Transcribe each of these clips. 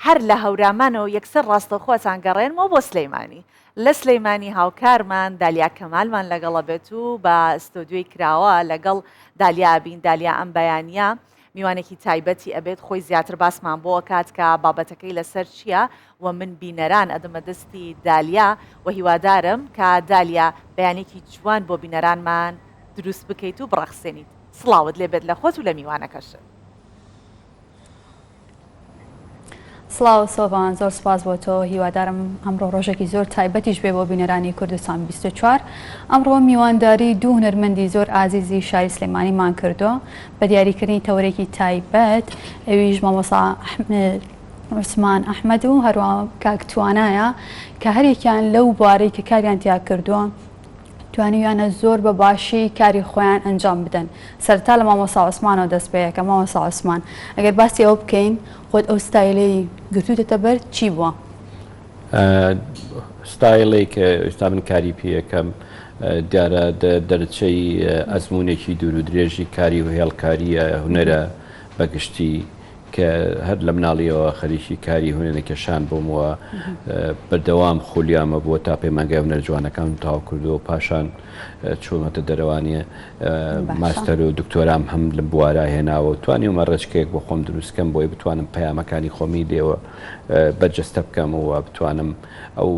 هەر لە هەورامانەوە یەکسەر ڕاستەوخۆ ئەتانگەڕێنمەوە بۆ سلیمانی. لە سلیمانی هاوکارمان دالیا کەمالمان لەگەڵە بێت و بە ستۆدیۆی کراوە لەگەڵ دالیا ئەبین. دالیا ئەم بەیانییە میوانێکی تایبەتی ئەبێت، خۆی زیاتر باسمان بۆ ئەکات کە بابەتەکەی لەسەر چییە و من بینەران ئەدەمە دەستی دالیا و هیوادارم کە دالیا بەیانێکی جوان بۆ بینەرانمان دروست بکەیت و بڕەخسێنیت. سڵاوت لێبێت لە خۆت و لە میوانەکەشت. سڵاو سۆڤان زۆر سپاس بۆ تۆ هیوادارم ئەمڕۆ ڕۆژێکی زۆر تایبەتیش بێ بۆ بینەرانی کوردستان 24 ئەمڕۆ میوانداری دوو هونەرمەندی زۆر ئازیزی شاری سلێمانیمان کردووە بە دیاریکردنی تەوەرێکی تایبەت ئەویش مامۆسا عوسمان ئەحمەد و هەروە کاک توانایە کە هەرێکیان لەو بوارەی کە کاریان تیا کردووە توانیویانە زۆر بە باشی کاری خۆیان ئەنجام بدەن. سەرەتا لە مامۆستا عوسمانەوە دەست پێ ئەکەم، مامۆستا عوسمان ئەگەر باسی ئەوە بکەین خۆت ئەو ستایلەی گرتووتەتە بەر چی بووە؟ ستایلێک کە ئێستا من کاری پێ ئەکەم دیارە دەرچەی ئەزموونێکی دوور و درێژی کاری و هێڵکارییە هونەرە بە گشتی. کە هەر لە مناڵیەوە خەریکی کاری هونەرکێشان بووم و بەردەوام خولیامە بووە تا پەیمانگای هونەرە جوانەکانم تەواو کردووە و پاشان چوومەتە دەرەوانێ ماستەر و دکتۆرام هەم لەم بوارە هێناوە و توانیومە ڕێچکەیەک بۆ خۆم دروست کەم بۆی بتوانم پەیامەکانی خۆمی لێوە بەرجەستە بکەم و بتوانم ئەو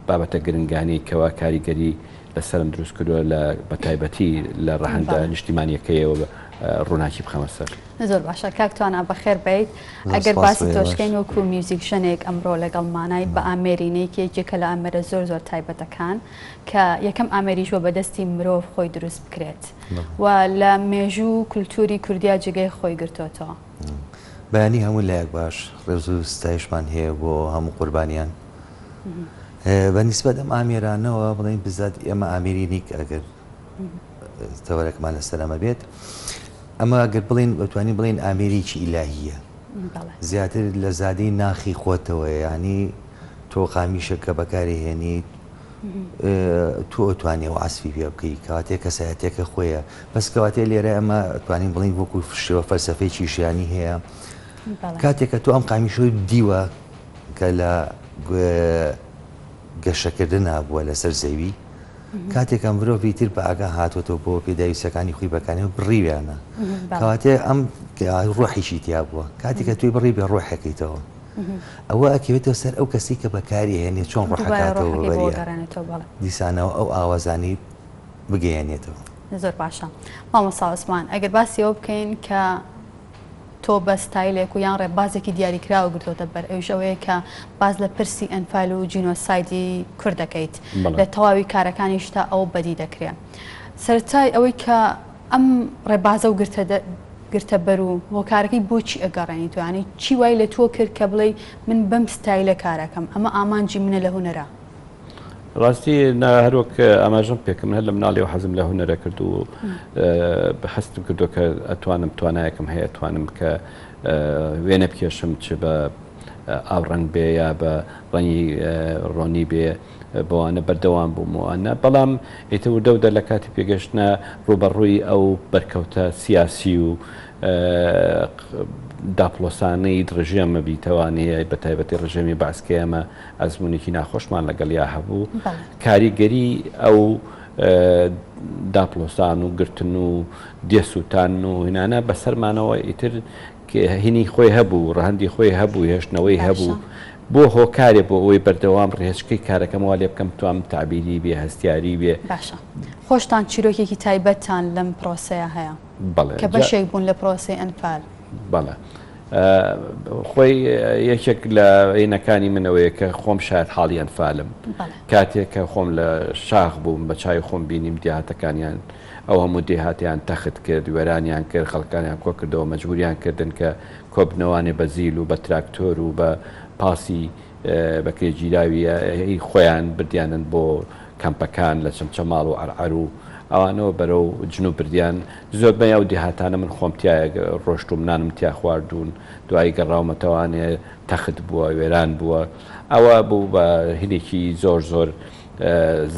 بابەتە گرنگانەی کەوا کاریگەری لەسەرم دروست کردووە لە بەتایبەتی لە ڕەهەندە نیشتیمانیەکەیەوە ڕووناکی بخەمە سەر. زۆر باشە کاک توانا بەخێر بێیت. ئەگەر باسی تۆشکەین وەکو میوزیکژەنێک ئەمڕۆ لەگەڵ مانای بە ئامێری نەی کە یەکێکە لە ئامێرە زۆر زۆر تایبەتەکان کە یەکەم ئامێریش بووە بە دەستی مرۆڤ خۆی دروست بکرێت و لە مێژوو و کولتووری کوردیا جێگەی خۆی گرتۆتەوە. بەیانی هەموو لایەک باش، ڕێز و ستایشمان هەیە بۆ هەموو قوربانیان. بە نیسبەت ئەم ئامێرانەوە بڵێین بزات ئێمە ئامێری نیک ئەگەر تەوەرەکەمان لەسەر ئەمە بێت ئەمە ئەگەر بڵێین بەتوانین بڵێین ئامێرێکی ئیلاهیە زیاتر لە زادەی ناخی خۆتەوەیە یعنی تۆ قامیشە کە بەکاری هێنیت تۆ ئەتوانی ئەو عەسفی پێ بکەی کەواتێ کەسایەتەکە خۆیە بەس کەواتێ لێرە ئەمە توانین بڵین وەکو شێوە فەلسفەیەکی ژیانی هەیە کاتێک کە تۆ ئەم قامیشەی دیوە کە لە گەشەکردنا بووە لەسەر زەوی کاتێکە مرۆڤی تر بە ئاگا هاتووەتەوە بۆ پێداویستەکانی خۆی بەکارێ و بڕیویانە کەواتێ ئەم ڕۆحیشی تیا بووە کاتێک کە توی بڕی بێ ڕۆحەکەیتەوە ئەوە ئەکەوێتەوە سەر ئەو کەسی کە بەکاری هێنێ چۆن ڕۆحەکاتەوە دیسانەوە ئەو ئاوازانی بگەیەنێتەوە. زۆر باشە مامۆستا عوسمان ئەگەر باسی ئەوە بکەین کە تۆ بە ستایلێک و یان ڕێبازێکی دیاریکراوە گرتۆتە بەر ئەویش ئەوەیە کە باس لە پرسی ئەنفال و جینۆسایدی کورد دەکەیت لە تەواوی کارەکانیشتا ئەوە بەدی دەکرێت سەرەتای ئەوەی کە ئەم ڕێبازە و گرتە گرتە بەر و هۆکارەکەی بۆچی ئەگەڕێنیتەوە یانی چی وای لە تۆ کرد کە بڵێی من بەم ستایلە کارەکەم ئەمە ئامانجی منە لە هونەرا؟ ڕاستی نا هەروەک ئاماژەم پێکرد من هەر لە مناڵیەوە حەزم لە هونەرە کرد و هەستم کردووە کە ئەتوانم توانایەکم هەیە توانم کە وێنە بکێشم چ بە ئاوڕەنگ بێ یا بە ڕەنگی ڕۆنی بێ بەوانە بەردەوام بووم و ئەنە بەڵام ئیتر وردە وردە لە کاتی پێگەشتنە ڕووبەڕووی ئەو بەرکەوتە سیاسی و داپڵۆسانەی ڕژێمە بیتەوانەیە بە تایبەتی ڕژێمی بەعس کە ئێمە ئەزموونێکی ناخۆشمان لەگەڵیا هەبوو کاریگەری ئەو داپڵۆسان و گرتن و دێسووتان و هینانە بەسەرمانەوە ئیتر هینی خۆی هەبوو، ڕەهەندی خۆی هەبوو، هێشتنەوەی هەبوو. بۆ هۆکارێ بۆ ئەوەی بەردەوام ڕێچکەی کارەکەم وا لێ بکەم بتوانم تەعبیری بێ، هەستیاری بێ. باشە. خۆشتان چیرۆکێکی تایبەتتان لەم پرۆسەیە هەیە؟ بەڵێ. کە بەشێک بوون لە پرۆسەی ئەنفال. بەڵێ. خۆی یەکێک لە هینەکانی من ئەوەیە کە خۆم شایەتحاڵی ئەنفالم. کاتێک کە خۆم لە شاخ بووم بە چاوی خۆم بینیم دێهاتەکانیان ئەو هەموو دێهاتیان تەخت کرد، وێرانیان کرد، خەڵکانیان کۆکردەوە، مەجبوریان کردن کە کۆبنەوانێ بە زیل و بە تراکتۆر و بە پاسی بەکرێگیراوی هی خۆیان بردیانن بۆ کەمپەکان لە چەمچەماڵ و عەرعەر و ئەوانەوە بەرەو جنوب بردیان. زۆربەی ئەو دێهاتانە من خۆم تیایا ڕۆشتووم، نانم تیا خواردوون، دوایی گەڕاومەتەوانێ تەخت بووە، وێران بووە. ئەوە بوو بە هینێکی زۆر زۆر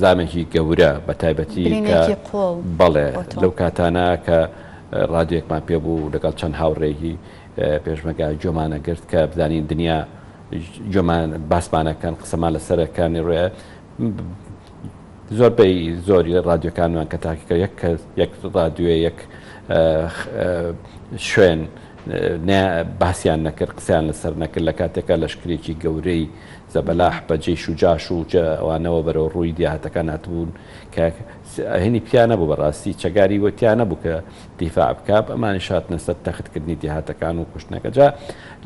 زامێکی گەورە بە تایبەتی کە بەڵێ لەو کاتانە کە ڕادیۆیەکمان پێ بوو لەگەڵ چەند هاوڕێیەکی. پێشمەرگە گوێمانە گرت کە بزانین دنیا گوێمان باسمانەکەن قسەمان لەسەرەکانی ڕێ زۆربەی زۆری ڕادیۆکانمان کە تاقیکە یەک کەس یەک ڕادیۆ یەک شوێن باسیان نەکرد قسەیان لەسەر نەکرد لە کاتێکا لەشکرێکی گەورەی زەبەلاح بە جەیش و جاش و ئەوانەوە بەرەو ڕووی دیهاتەکان هاتبوون کە هینی پیا نەبوو بەڕاستی چەگاری وە تیا نەبوو کە دیفاع بکا ئەمانیش هاتنە سەر تەختکردنی دیهاتەکان و کوشتنەکە جا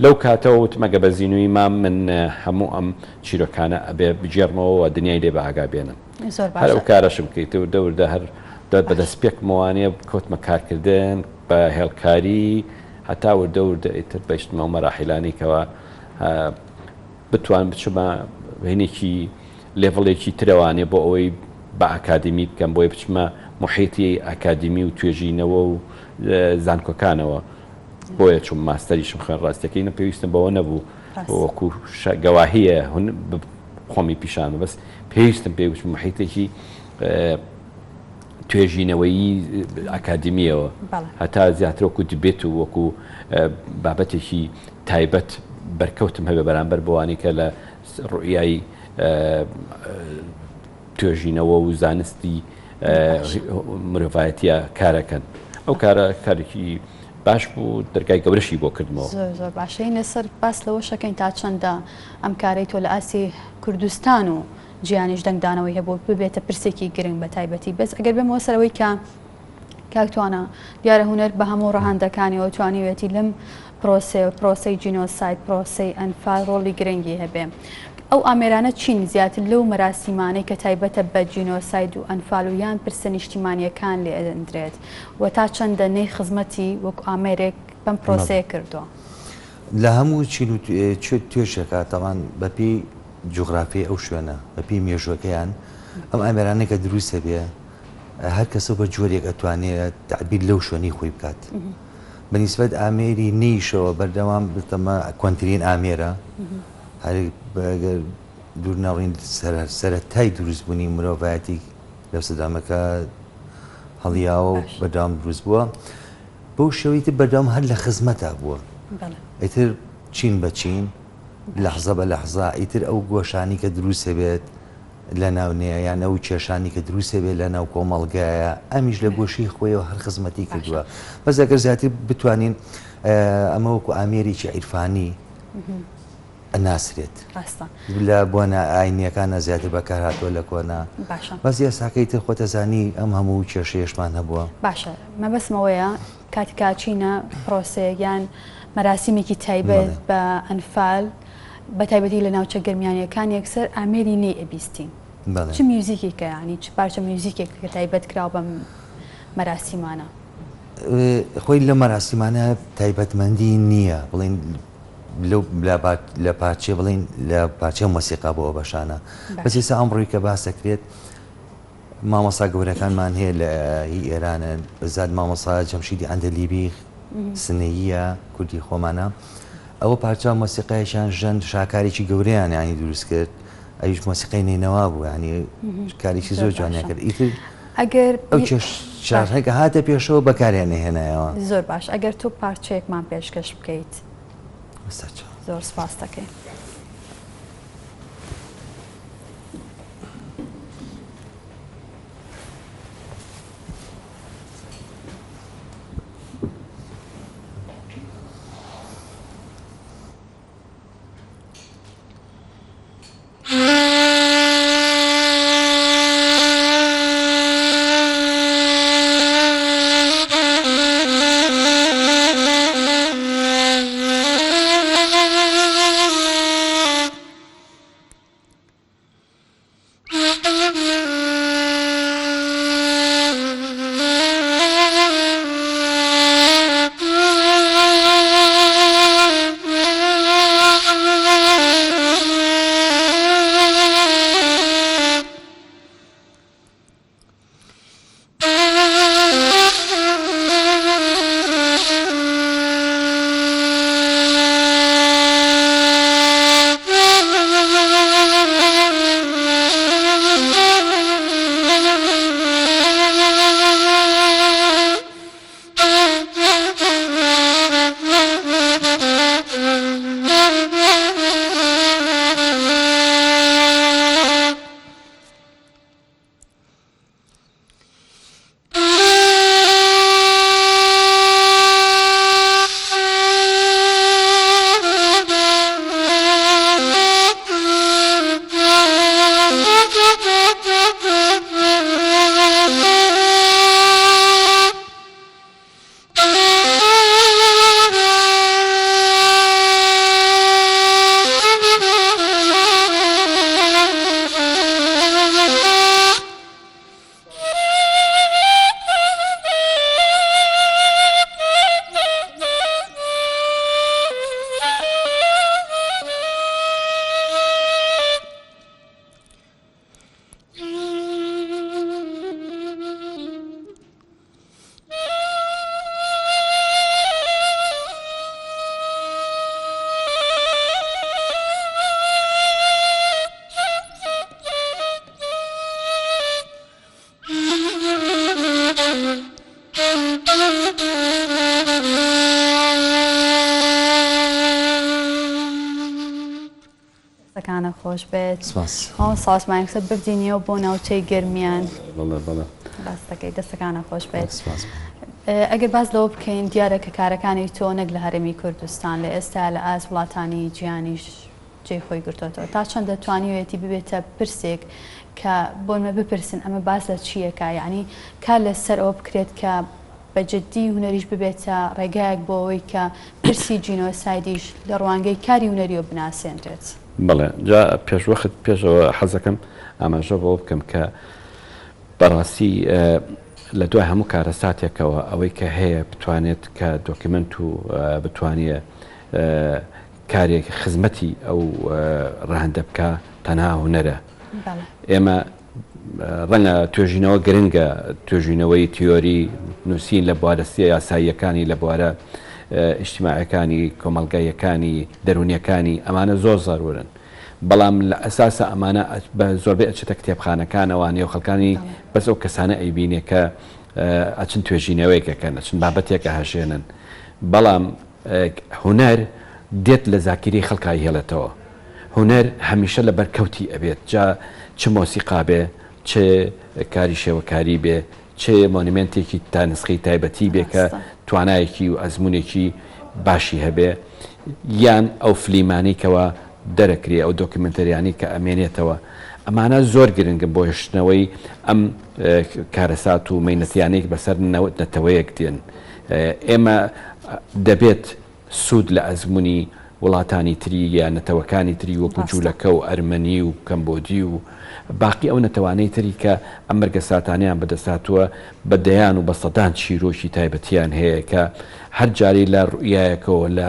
لەو کاتەوە وتم ئەگە بە زینووی مام من هەموو ئەم چیرۆکانە ئەبێ بگێڕمەوە و دنیای لێ بە ئاگا بێنم زۆر هەر ئەو باشە کارەشم کرد وردە وردە هەر بە باشە دەستپێکمەوانێ کەوتمە کارکردن بە هێڵکاری هەتا وردە وردە ئیتر گەیشتمە ئەو مەراحیلانەی کەوا بتوان بچمە هینێکی لێڤڵێکی ترەوانێ بۆ ئەوەی بە ئاکادیمی بکەم بۆیە بچمە موحیتی ئاکادیمی و توێژینەوە و زانکۆکانەوە بۆیە چووم ماستەریشم خوێن ڕاستەکەی نە پێویستم بەوە نەبوو وەکو گەواهیە خۆمی پیشان بەس پێویستم پێ بچم محیتێکی توێژینەوەیی ئەکادیمییەوە هەتا زیاتر وەکو debate و وەکو بابەتێکی تایبەت بەرکەوتم هەبێ بەرامبەر بەوانەی کە لە ڕوئیای توێژینەوە و زانستی مرۆڤایەتیە کارەکەن ئەو کارە کارێکی باش بوو دەرگای گەورەشی بۆ کردمەوە. زۆر زۆر باشە لەسەر باس لەوە شەکەین تا چەندە ئەم کارەی تۆ لە ئاستی کوردستان و جیهانیش دەنگدانەوەی هەبوو ببێتە پرسێکی گرنگ بە تایبەتی بەس ئەگەر بێمەوە سەر ئەوەی کە کاک توانا دیارە هونەر بە هەموو ڕەهەندەکانیەوە توانیوێتی لەم پرۆسەیە و پرۆسەی جینۆساید پرۆسەی ئەنفال ڕۆڵی گرنگی هەبێ ئەو ئامێرانە چین زیاتر لەو مەراسیمانەی کە تایبەتە بە جینۆساید و ئەنفال و یان پرسە نیشتیمانیەکان لێ ئەدرێت و تا چەندە نەی خزمەتی وەکو ئامێرێک بەم پرۆسەیە کردووە؟ لە هەموو چین و توێژێکا تەبعەن بەپێی جوغرافیای ئەو شوێنە، بە پێی مێژووەکەیان ئەم ئامێرانەی کە دروست ئەبێ هەر کەسە بە جۆرێک ئەتوانێ تەعبیر لەو شوێنەی خۆی بکات. بە نیسبەت ئامێری نەیشەوە بەردەوام بتەمە کۆنترین ئامێرە هەر گەر دوور نەڕین سەرەتای دروستبوونی مرۆڤایەتی لەو سەردەمەکە هەڵیاوە و بەردەوام دروست بووە. بەو شێوەی تر بەردەوام هەر لە خزمەتا بووە. ئیتر چین بە چین لەحزە بە لەحزە ئیتر ئەو گۆشانی کە دروست ئەبێت لە ناو نێ یان ئەو کێشانی کە دروست ئەبێت لە ناو کۆمەڵگایە ئەمیش لە گۆشەی خۆیەوە هەر خزمەتی کردووە بەس ئەگەر زیاتر بتوانین ئەمە وەکو ئامێرێکی عیرفانی ئەناسرێت لە بۆنە ئاینیەکانە زیاتر بەکار هاتووە لە کۆنا بەس ئێستاکەی تر خۆتەزانی ئەم هەموو کێشەیەشمان هەبووە. باشە مەبەستم ئەوەیە کاتێک کە ئەچینە پرۆسەیەک یان مەراسیمێکی تایبەت بە ئەنفال بە تایبەتی لە ناوچە گەرمیانیەکان یەکسەر ئامێری نەی ئەبیستین چ میوزیکێکە ینی چ پارچە میوزیکێک کە تایبەت کراوە بەم مەراسیمانە؟ خۆی لە مەراسیمانە تایبەتمەندی نییە بڵین لەو لە پارچێ بڵین لە پارچە مۆسیقا بۆ ئەو بەشانە بەس ئێستا ئەمڕۆی کە باس دەکرێت مامۆستا گەورەکانمان هەیە لە هی ئێرانن بەزات مامۆستا جەمشیدی عەندەلیبی سنەییە کوردی خۆمانە ئەوە پارچە مۆسیقایشیان ژەند شاکارێکی گەورەیان ینی دروست کرد ئەویش مۆسیقای نەینەوا بوو ینی کارێکی زۆر جوانیان کرد ئیتر ئەگەر ئەو کێش شارەکە هاتە پێشەوە بەکاریان نەهێنایەوە زۆر باش ئەگەر تۆ پارچەیەکمان پێشکەش بکەیت زۆر سپاس دەکەین. دەستەکانت خۆش بێت. سپاس. مامۆستا عوسمان یەکسەر بردینیەوە بۆ ناوچەی گەرمیان. بەڵێ بەڵێ. ڕاست دەکەی دەستەکانت خۆش بێت. سپاس. ئەگەر باس لەوە بکەین دیارە کە کارەکانی تۆ نەک لە هەرێمی کوردستان لە ئێستا لە ئاست وڵاتانی جیهانیش جێی خۆی گرتۆتەوە تا چەندە توانیویەتی ببێتە پرسێک کە بۆنمە بپرسن ئەمە باس لە چییەکە یعنی کار لەسەر ئەوە بکرێت کە بە جددی هونەریش ببێتە ڕێگایەک بۆ ئەوەی کە پرسی جینۆسایدیش لە ڕوانگەی کاری هونەریەوە بناسێنرێت. بەڵێ جا پێشوەخت پێشەوە حەزەکەم ئاماژە بەوە بکەم کە بەڕاستی لە دوای هەموو کارەساتێکەوە ئەوەی کە هەیە بتوانێت کە دۆکیمنت و بتوانێ کارێک خزمەتی ئەو ڕەهەندە بکا تەنها هونەرە. ئێمە ڕەنگە توێژینەوە گرنگە، توێژینەوەی تیۆری، نووسین لە بوارە یاساییەکانی، لە بوارە ئیجتیماعیەکانی، کۆمەڵگاییەکانی، دەروونیەکانی، ئەمانە زۆر زەرورن. بەڵام لە ئەساسا ئەمانە بە زۆربەی ئەچێتە کتێبخانەکانەوە، نێو خەڵکانی بەس ئەو کەسانە ئەیبینێ کە ئەچن توێژینەوەیەک ئەکەن، ئەچن بابەتێک ئەهەژێنن. بەڵام هونەر دێت لە زاکیرەی خەڵکا ئەیهێڵێتەوە. هونەر هەمیشە لە بەرکەوتی ئەبێت جا چ مۆسیقا بێ چ کاری شێوەکاری بێ چ مۆنیمێنتێکی تا نسخەی تایبەتی بێ کە توانایەکی و ئەزموونێکی باشی هەبێ یان ئەو فلیمانەی کەوا دەرەکرێ ئەو دۆکیومێنتەریانەی کە ئەمێنێتەوە ئەمانە زۆر گرنگن بۆ هێشتنەوەی ئەم کارەسات و مەینەتیانەی بەسەر نەتەوەیەک دێن ئێمە دەبێت سوود لە ئەزموونی وڵاتانی تری یا نەتەوەکانی تری وەکو جوولەکە و ئەرمەنی و کەمبۆدی و باقی ئەو نەتەوانەی تری کە ئەم مەرگەساتانەیان بەدەست هاتووە بە دەیان و بە سەدان چیرۆکی تایبەتیان هەیە کە هەر جارەی لە ڕوئیایەکەوە لە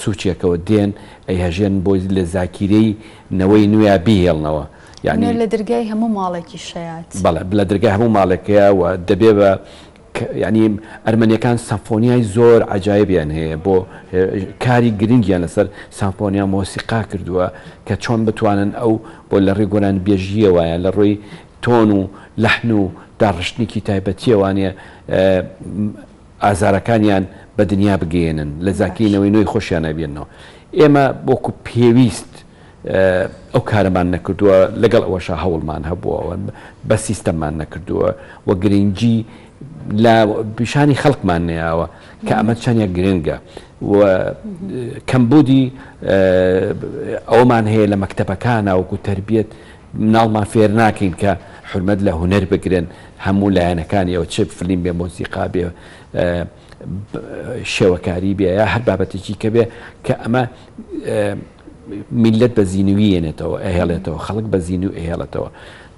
سوچێکەوە دێن ئەیهەژێنن بۆی لە زاکیرەی نەوەی نوێیا بیهێڵنەوە یانی. هونەر لە درگای هەموو ماڵێکیش هەیە. بەڵێ لە درگای هەموو ماڵێک هەیە و دەبێ بە یانی ئەرمەنیەکان سەمفۆنیای زۆر عەجایبیان هەیە بۆ کاری گرنگیان لەسەر سەمفۆنیا مۆسیقا کردووە کە چۆن بتوانن ئەو بۆ لە ڕێی گۆرانیبێژییەوە یان لە ڕووی تۆن و لەحن و داڕشتنێکی تایبەتیەوانێ ئازارەکانیان بە دنیا بگەیەنن لە زاکیری نەوەی نوێی خۆشیان ئەبێنەوە ئێمە وەکو پێویست ئەو کارەمان نەکردووە، لەگەڵ ئەوەشا هەوڵمان هەبووە بە سیستەممان نەکردووە و گرنگی لە پیشانی خەڵکمان نەیاوە کە ئەمە چەندێک گرنگە و کەمبوودی ئەومان هەیە لە مەکتەبەکانە وەکو تربیەت مناڵمان فێر ناکەین کە حرمەت لە هونەر بگرن هەموو لایەنەکانی ئەو چ فلیم بێ مۆسیقا بێ شێوەکاری بێ یا هەر بابەتێکی کە بێ کە ئەمە میللەت بە زینووی یەنێتەوە ئەهێڵێتەوە خەڵک بە زینوو ئەهێڵێتەوە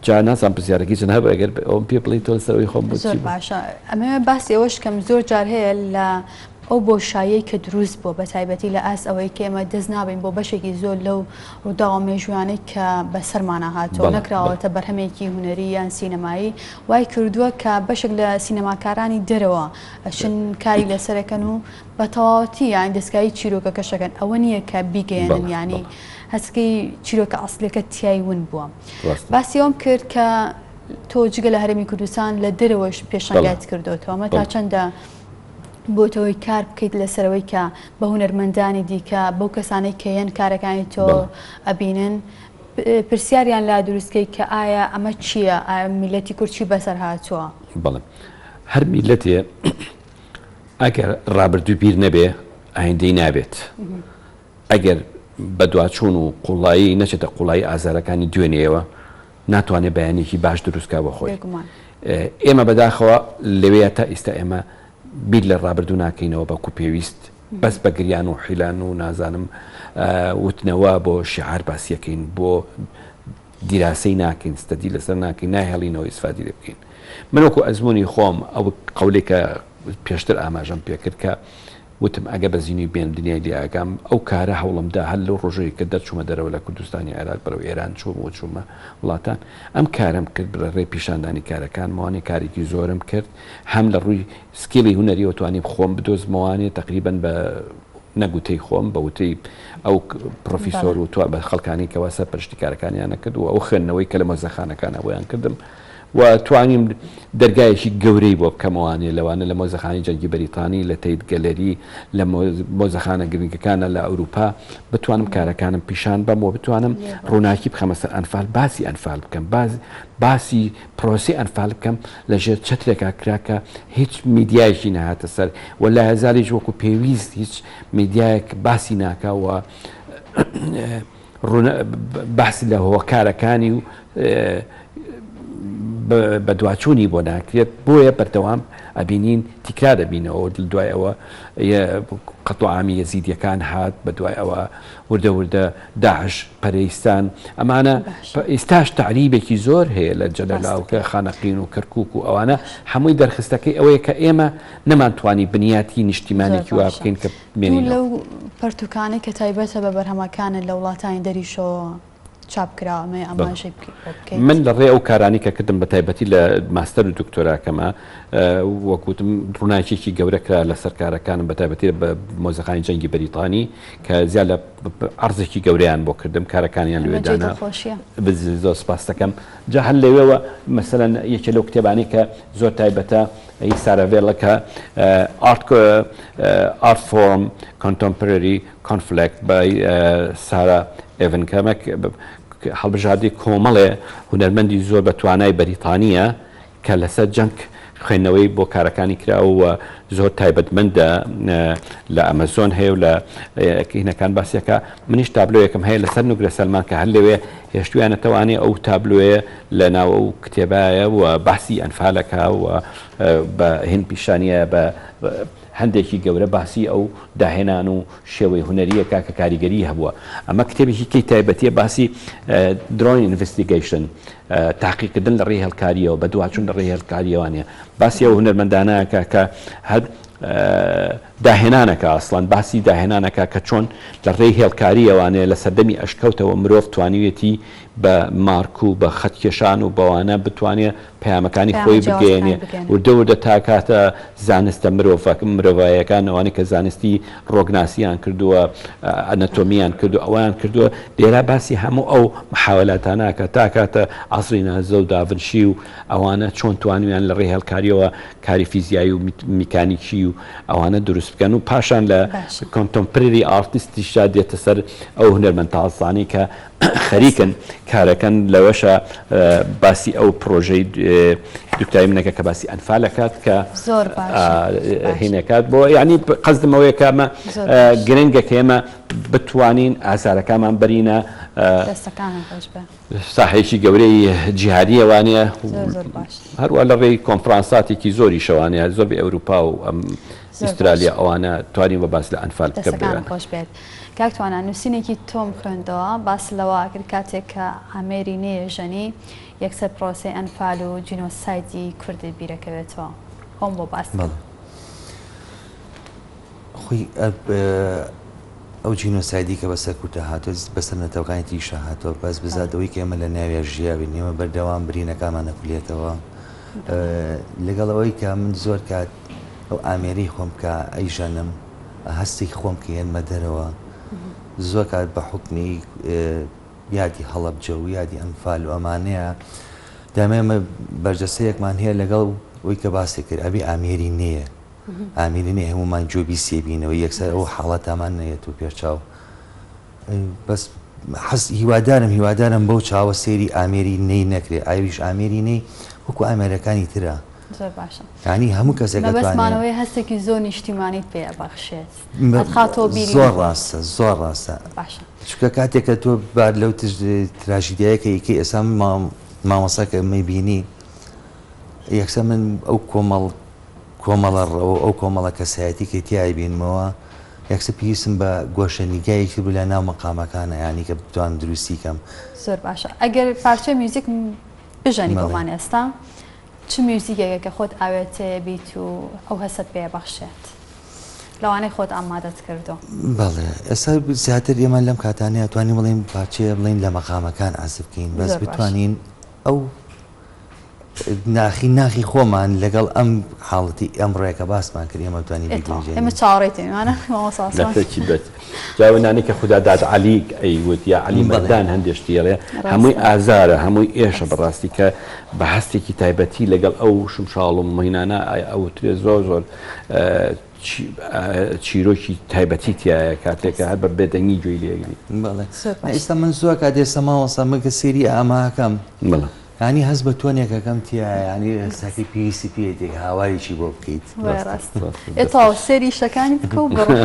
جا نازانم پرسیارەکەی جەناب ئەگەر ئەوم پێ بڵێی تۆ لەسەر ئەوەی خۆم بۆ زۆر باشە ئەمەوێ باسی ئەوەش کەم زۆر جار هەیە لە ئەو بۆشاییەی کە دروست بووە بە تایبەتی لە ئاست ئەوەی کە ئێمە دەست نابین بۆ بەشێکی زۆر لەو ڕووداوە مێژوویانەی کە بەسەرمانە هاتووە نەکراوەتە بەرهەمێکی هونەری یان سینەمایی وای کردووە کە بەشێک لە سینەماکارانی دەرەوە ئەچن کاری لەسەرەکەن و بە تەواوەتی یانی دەستکاری چیرۆکەکەش ئەکەن ئەوە نییە کە بیگەیەنن یانی هەستکەی چیرۆکە ئەسڵیەکە تیای ون بووە باسی ئەوم کرد کە تۆ جگە لە هەرێمی کوردستان لە دەرەوەش پێشانگایت کردوتەوە ئەمە تا چەندە بۆتەوەی کار بکەیت لەسەرەوەی کە بە هونەرمەندانی دیکە بەو کەسانەی کە یەن کارەکانی تۆ ئەبینن پرسیاریان لا دروستکەی کە ئایا ئەمە چییە ئایا میلەتی کورد چی بەسەر هاتووە؟ بەڵێ هەر میلەتێ ئەگەر ڕابردووی بیر نەبێ ئایندەی نابێت. ئەگەر بەدواچوون و قوڵایی نەچێتە قوڵایی ئازارەکانی دوێنێیەوە ناتوانێت بەیانێکی باش دروست کا بۆ خۆی. ئێمە بەداخەوە لەوێیە تا ئیستا ئێمە بیر لە ڕابردوو ناکەینەوە بەکو پێویست بەس بە گریان و حیلان و نازانم وتنەوە بۆ شیعار باسیەکەین بۆ دیراسەی ناکەین، study لەسەر ناکەین، ناهێڵینەوە ئیسفادی لێ بکەین. من وەکو ئەزموونی خۆم ئەو قەولەی کە پێشتر ئاماژەم پێ کرد کە وتم ئەگە بە زینووی بێم دنیای لێ ئاگام، ئەو کارە هەوڵم دا هەر لەو ڕۆژەی کە دەرچوومە دەرەوە لە کوردستانی عێراق بەرەو ئێران چووم و چوومە وڵاتان ئەم کارەم کرد لە ڕێی پیشاندانی کارەکانمەوانێ کارێکی زۆرم کرد هەم لە ڕووی skill ی هونەریەوە توانیم خۆم بدۆزمەوانێ تەقریبەن بە نەک وتەی خۆم، بە وتەی ئەو پڕۆفیسۆر و بە خەڵکانی کەوا سەرپەرشتی کارەکانیان نەکرد و ئەو خوێندنەوەی کە لە مۆزەخانەکانە بۆیان کردم. و توانیم دەرگایەکی گەورەی بۆ بکەمەوانێ لەوانە لە مۆزەخانەی جەنگی بەریتانی لە Tate Gallery لە مۆزەخانە گرنگەکانە لە ئەوروپا بتوانم کارەکانم پیشان بەم و بتوانم ڕووناکی بخەمە سەر ئەنفال باسی ئەنفال بکەم باسی پرۆسەی ئەنفال بکەم لە ژێر چەترێکا کرا کە هیچ میدیایەکی نەهاتە سەر و لایەزالیش وەکو پێویست هیچ میدیایەک باسی ناکا و باس لە هۆکارەکانی و بەدواچوونی بۆ ناکرێت بۆیە بەردەوام ئەبینین تیکرا دەبینەوە دوای ئەوە قەتڵعامی یەزیدیەکان هات بە دوای ئەوە وردە وردە داعش پەرەیستان ئەمانە ئیستاش تەعریبێکی زۆر هەیە لە جەلەلا و خانەقین و کەرکک و ئەوانە هەمووی دەرخستەکەی ئەوەیە کە ئێمە نەمانتوانی بنیاتی نیشتیمانێکی وا بکەین کە بمێنینەوە. لەو پەرتوکانەی کە تایبەتە بە بەرهەمەکانت لە وڵاتانی دەریشەوە چاپ کراوە ئەمەوێ ئاماژەی بۆ بکەیت. من لە ڕێ ئەو کارانەی کە کردم بە تایبەتی لە ماستەر و دکتۆراکەما وەک وتم ڕووناکیەکی گەورە کرا لەسەر کارەکانم بە تایبەتی بە مۆزەخانی جەنگی بەریتانی کە زیاد لە عەرزێکی گەورەیان بۆ کردم کارەکانیان لەوێ دانا زۆر سپاس دەکەم جا هەر لەوێوە مەسەلەن یەکێ لەو کتێبانەی کە زۆر تایبەتە هی سارا ڤێڵە کە Art Art Form Contemporary Conflict by سارا ئێڤن کە هەڵبژاردەی کۆمەڵێ هونەرمەندی زۆر بە توانای بەریتانییە کە لەسەر جەنگ خوێندنەوەی بۆ کارەکانی کراوە و زۆر تایبەتمەندە لە ئەمەزۆن هەیە و لە هینەکان باسیەکە منیش تابلۆیەکم هەیە لەسەر نوگرە سەلمان کە هەر لەوێ هێشتویانەتەوانێ ئەو تابلۆیە لە ناو ئەو کتێبایە و باسی ئەنفالەکە و بە هین پیشانیە بە هەندێکی گەورە باسی ئەو داهێنان و شێوەی هونەرییەکە کە کاریگەری هەبووە. ئەمە کتێبێکی کەی تایبەتیە باسی Drawing Investigation تاقیکردن لە ڕێی هێڵکارییەوە بەدواچوون لە ڕێی هێڵکارییەوانە باسی ئەو هونەرمەندانەکە کە هەر داهێنانەکە ئەسڵەن باسی داهێنانەکە کە چۆن لە ڕێی هێڵکارییەوانەیە لە سەردەمی ئەشکەوتەوە مرۆڤ توانیویەتی بە مارک و بە خەت کێشان و بەوانە بتوانێ پەیامەکانی خۆی بگەیەنێ وردە وردە تا کاتە زانستە مرۆڤایەکان ئەوانەی کە زانستی ڕۆگناسیان کردووە ئەنەتۆمیان کردو ئەویان کردووە لێرە باسی هەموو ئەو محاولاتانە کە تا کاتە عەسری نازە و داڤنشی و ئەوانە چۆن توانیان لە ڕێی هێڵکاریەوە کاری فیزیایی و میکانیکی و ئەوانە دروست بکەن و پاشان لە contemporary artist یشدا دێتە سەر ئەو هونەرمەند تازانەی کە خەریکن کارەکەن لەوەشە باسی ئەو پرۆژەی دکتای منەکە کە باسی ئەنفالەکات کە هینەکات بۆ یعنی قەزدمەوەیە کامە گرنگە کە ئێمە بتوانین ئازارەکانمان بەرینە ساحەیەکی گەورەی جیهانیە وانە هەروە لە ڕێی کۆنفرانساتێکی زۆری شەوانەیە زۆر بە ئەوروپا و ئەم ئیسترالیا ئەوانە توانی بە باس لە ئەنفال بکەم دەستەکانت خۆش بێت کاک توانا نووسینێکی تۆم خوێندەوە باس لەوە کرد کاتێک کە ئامێری نەیەژەنی یەکسەر پرۆسەی ئەنفال و جینۆسایدی کوردت بیرەکەوێتەوە خۆم بۆ باس بەڵێ خۆی ئەو جینۆسایدی کە بەسەر کوردا هاتووە بەسەر نەتەوەکانی تریشا هاتووە بەس بزات ئەوەی کە ئێمە لە ناویا ژیاوین ئێمە بەردەوام برینەکانمان ئەکولێتەوە لەگەڵ ئەوەی کە من زۆر کات ئەو ئامێرەی خۆم کە ئەیژەنم هەستێکی خۆم کە هێنمە دەرەوە زۆر کات بە حوکمی یادی هەڵەبجە و یادی ئەنفال و ئەمانەیە دامە ئێمە بەرجەسەیەکمان هەیە لەگەڵ ئەوی کە باسی کرد ئەبی ئامێری نەیە ئامێری نەیە هەموومان گوێ بیسێبینەوە یەکسەر ئەو حاڵەتامان نەیەت و پێشچاو بەس حەز هیوادارم هیوادارم بەو چاوە سەیری ئامێری نەی نەکرێ ئاویش ئامێری نەی وەکو ئامێرەکانی ترە زۆر باشە یانی هەموو کەسێک مەبەستمانەوەی هەستێکی زۆر نیشتیمانیت پێ ئەبەخشێت ئەتخاتەوە بیری زۆر ڕاستە زۆر ڕاستە باشە چونکە کاتێک کە تۆ بار لەو تراژیدیایە کە یەکەی ئێستا مامۆستا کە مەیبینی یەکسەر من ئەو کۆمەڵ کۆمەڵە ڕەوە ئەو کۆمەڵە کەسایەتی کە تیای بینمەوە یەکسەر پێویستم بە گۆشە نیگایەکی بوو لە ناو مەقامەکانە یانی کە بتوانم دروستی کەم. زۆر باشە ئەگەر پارچەی میوزیک بژەنی بۆمان ئێستا چ میوزیکێکە کە خۆت ئاوێتەیە بیت و ئەو هەستەت پێ بەخشێت لەوانەی خۆت ئامادەت کردووە؟ بەڵێ ئێستا زیاتر ئێمە لەم کاتانەیە توانین بڵێین پارچەیە بڵێین لە مەقامەکان عەزف بکەین بەس بتوانین ئەو. ناخی ناخی خۆمان لەگەڵ ئەم حاڵەتی ئەمڕۆیە کە باسمان کرد ئێمە توانین بیگونجێنین. ئێمە چاوەڕێتین وانە مامۆستا عوسمان؟ لە بێت جا ئەو نانەی کە خودا داد عەلی ئەیوت یا عەلی مەردان هەندێ شتی ئەڵێ هەمووی ئازارە هەمووی ئێشە بەڕاستی کە بە هەستێکی تایبەتی لەگەڵ ئەو شمشاڵ و مهینانە ئەوترێ زۆر زۆر چیرۆکی تایبەتی تایە کاتێک کە هەر بە بێدەنگی گوێی لێگری. بەڵێ ئێستا من زۆر کات ئێستا مامۆستا من کە سەیری ئاماکەم بەڵێ یانی هەست بە تۆنێک ئەکەم تیایە یانی ئێستاکەی پێویستی پێیەتی کە هاوارێکی بۆ بکەیت. وایە ڕاست ئێ تەواو سەیری ئیشەکانی بکە و بڕۆ.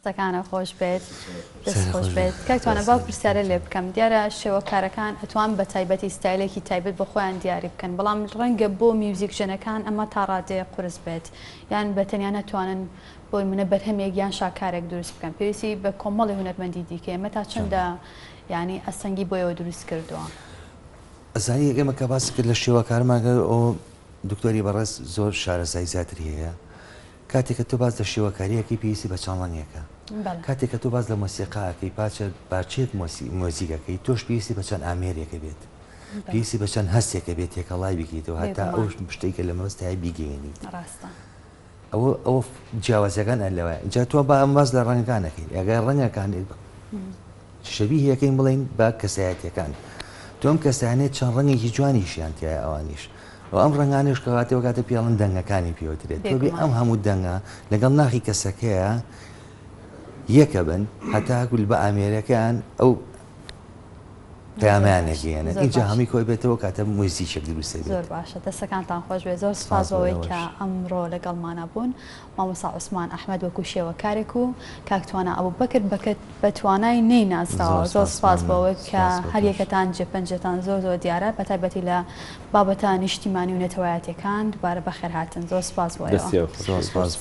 دەستەکانە خۆش بێت دەست خۆش بێت کاک توانا با پرسیارە لێ بکەم دیارە شێوەکارەکان ئەتوان بە تایبەتی ستایلێکی تایبەت بە خۆیان دیاری بکەن بەڵام ڕەنگە بۆ میوزیک ژەنەکان ئەمە تا ڕادەیە قورس بێت یان بە تەنیا نەتوانن بۆ نمونە بەرهەمێک یان شاکارێک دروست بکەن پێویستی بە کۆمەڵی هونەرمەندی دیکەیە ئەمە تا چەندە یانی ئەستەنگی بۆ ئێوە دروست کردووە؟ ئەزانی ئێمە کە باست کرد لە شێوەکارمان کرد ئەو دکتۆری بەڕێز زۆر شارەزای زیاتری هەیە کاتێک کە تۆ باس لە شێوەکاری ئەکەی پێویستی بە چەند ڕەنگێکە کاتێک کە تۆ باس لە مۆسیقا ئەکەی پارچە پارچەیەک مۆزیک ئەکەی تۆش پێویستی بە چەند ئامێرێکە بێت پێویستی بە چەند هەستێکە بێت تێکەڵای بکەیتەوە هەتا ئەو شتەی کە لە مەبەستای بیگەیەنیت ڕاستە. ئەوە ئەوە جیاوازیەکان ئەر لەوایە جا تۆ با ئەم باس لە ڕەنگەکان نەکەین ئەگەر ڕەنگەکان شەبیهەکەین بڵێین بە کەسایەتیەکان تۆ ئەم کەسانێ چەند ڕەنگێکی جوانیشیان تایە ئەوانیش و ئەم ڕەنگانیش کەواتێ وکاتە پێڵن دەنگەکانی پێوترێت تۆ بێ ئەم هەموو دەنگە لەگەڵ ناخی کەسەکەیە یەکە بن هەتا گول بە ئامێرەکەیان ئەو پەیامیان نەگەیەنن ئینجا هەمووی کۆی بێتەوە کاتە موزیکێک دروست دەبێت. زۆر باشە دەستەکانتان خۆش بێت زۆر سوپاس بەوەی کە ئەمڕۆ لەگەڵمانا بوون مامۆستا عوسمان ئەحمەد وەکو شێوەکارێک و کاک توانا ئەبوبەکر بەکە بە توانای نەی ناسراوە زۆر سوپاس بەوەی کە هەریەکەتان جێپەنجەتان زۆر زۆر دیارە بەتایبەتی لە بابەتە نیشتیمانی و نەتەوایەتیەکان دووبارە بەخێرهاتن زۆر سوپاس بۆ ئێوە. زۆر سوپاس.